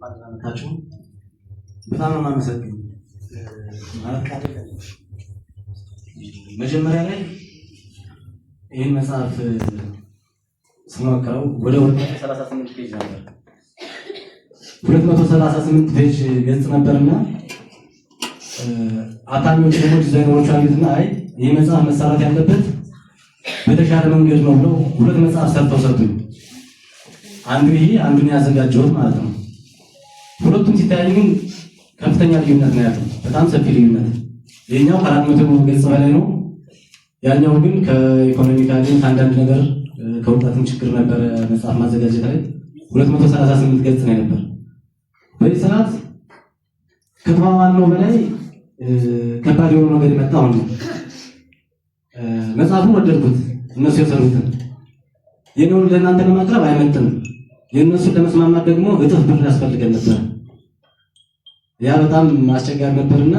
ባላመጣችሁ በጣም ነው የማመሰግነው። ማለት ቃል የለኝም። መጀመሪያ ላይ ይህን መጽሐፍ ስሞክረው ወደ 238 page ነበር። 238 page ገጽ ነበርና አታሚዎች ደግሞ ዲዛይነሮቹ አዩትና አይ ይህ መጽሐፍ መሰራት ያለበት በተሻለ መንገድ ነው ብለው ሁለት መጽሐፍ ሰርተው ሰጡኝ። አንዱ ይሄ አንዱን ያዘጋጀሁት ማለት ነው። ሁለቱም ሲታይ ግን ከፍተኛ ልዩነት ነው ያለው፣ በጣም ሰፊ ልዩነት። ይሄኛው ከ400 ገጽ በላይ ነው። ያኛው ግን ከ economically ከአንዳንድ ነገር ከወጣትም ችግር ነበረ መጽሐፍ ማዘጋጀት ላይ 238 ገጽ ነው የነበር። በዚህ ሰዓት ከተዋዋልነው በላይ ከባድ የሆነ ነገር የመጣ አሁን ነው። መጽሐፉን ወደድኩት፣ እነሱ የሰሩትን የኔውን ለእናንተ ለማቅረብ አይመጥንም። የእነሱን ለመስማማት ደግሞ እጥፍ ብር ያስፈልገን ነበር። ያ በጣም አስቸጋሪ ነበርና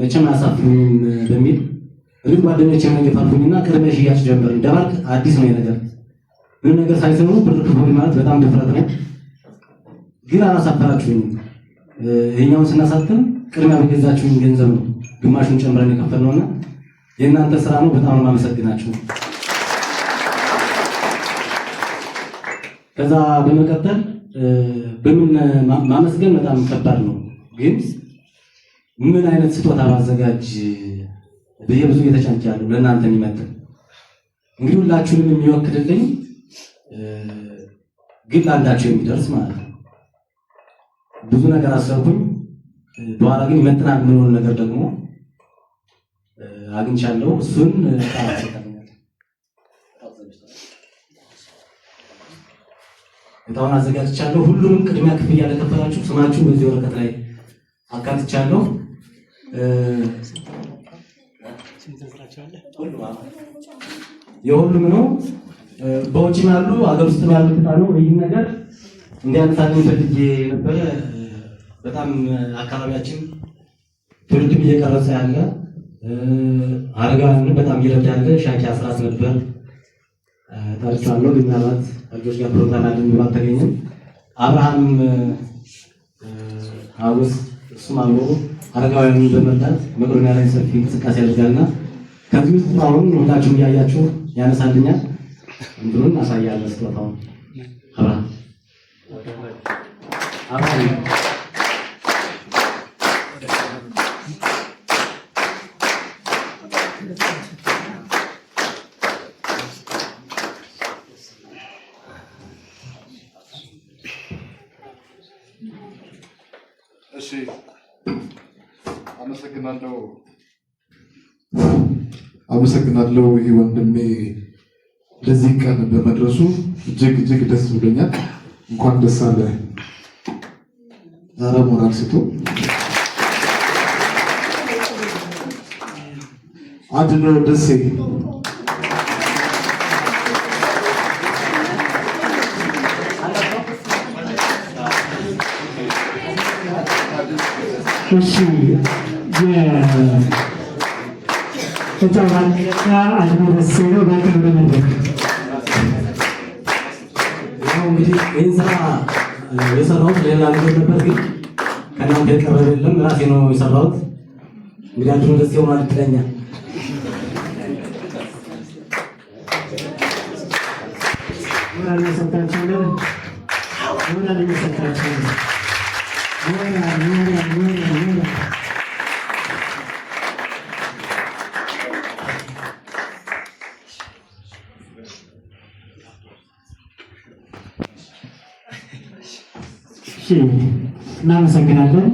መቼም አያሳፍሩኝም በሚል እርግጥ ጓደኞቼ ምን ገፋፉኝና ቅድመ ሽያጭ ጀመርን። ደባርቅ አዲስ ነው ነገር ምንም ነገር ሳይሰሩ ብር ክፈሉ ማለት በጣም ድፍረት ነው። ግን አላሳፈራችሁኝም። ይሄኛውን ስናሳትም ቅድሚያ በገዛችሁኝ ገንዘብ ነው ግማሹን ጨምረን የከፈልነውና የእናንተ ስራ ነው። በጣም ነው የማመሰግናችሁ። ከዛ በመቀጠል በምን ማመስገን በጣም ከባድ ነው፣ ግን ምን አይነት ስጦታ ባዘጋጅ ብዬ ብዙ እየተጨንቄያለሁ። ለእናንተ የሚመጥን እንግዲህ ሁላችሁንም የሚወክልልኝ ግን ለአንዳቸው የሚደርስ ማለት ነው። ብዙ ነገር አሰብኩኝ። በኋላ ግን ይመጥናል የምለውን ነገር ደግሞ አግኝቻለሁ። እሱን እጣውን አዘጋጅቻለሁ። ሁሉንም ቅድሚያ ክፍያ ለከፈላችሁ ስማችሁ በዚህ ወረቀት ላይ አካትቻለሁ። የሁሉም ነው። በውጭም ያሉ አገር ውስጥም ያሉ ዕጣ ነው። ይህን ነገር እንዲያነሳልኝ ፈልጌ ነበረ። በጣም አካባቢያችን ትውልድም እየቀረጸ ያለ አረጋውያንን በጣም እየረዳ ያለ ሻኪ አስራት ነበር። ጠርቻለሁ፣ ግን ምናልባት ልጆች ጋር ፕሮግራም አለን ብሎ አልተገኘም። አብርሃም ሐጎስ እሱም አብሮ አረጋውያንን በመርዳት መቄዶንያ ላይ ሰፊ እንቅስቃሴ ያደርጋልና ከዚህ ውስጥ አሁን ሁላችሁም እያያችሁ ያነሳልኛል። እንትኑን አሳያለሁ ስጦታውን። አብርሃም አብርሃም እሺ፣ አመሰግናለሁ። አመሰግናለሁ። ይህ ወንድሜ ለዚህ ቀን በመድረሱ እጅግ እጅግ ደስ ብሎኛል። እንኳን ደስ አለ። ኧረ ሞራል ስጡ። አድኖ ደሴ እሺ የእጣው ባለዕጣ አድኖ ደሴ ነው። እባክህ ወደ መድረክ። ያው እንግዲህ ይህን ስራ የሰራሁት ሌላ ነገር ነበር፣ ግን ከእናንተ የቀረበ የለም ራሴ ነው የሰራሁት። እንግዲህ አድኖ ደሴ ሆኗል እድለኛ። ሞራል እየሰጣችሁ ነው። ሞራል እየሰጣችሁ ነው። ሞራል ሞራል ሞራል ሞራል። እሺ እናመሰግናለን።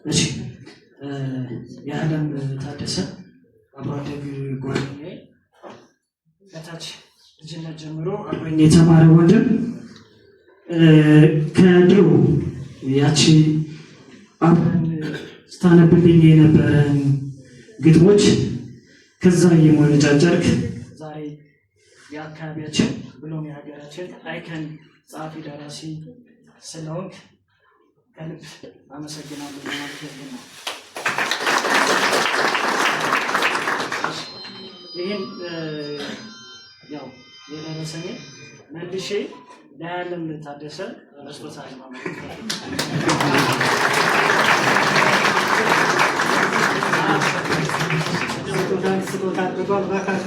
እሺ የዓለም ታደሰ አብሮ አደግ ጓደኛዬ ከታች ልጅነት ጀምሮ አብሮኝ የተማረ ወንድም ከድሮ ያቺ አብረን ስታነብልኝ የነበረን ግጥሞች ከዛ እየሞነጫጨርክ ዛሬ የአካባቢያችን ብሎም የሀገራችን icon ጸሐፊ ደራሲ ስለሆንክ ከልብ አመሰግናለሁ ለማለት ያህል ነው። ይህን ያው የደረሰኝን መልሼ ለዓለም ታደሰ ስጦታ ስጦታ አድርጓል። እባካችሁ።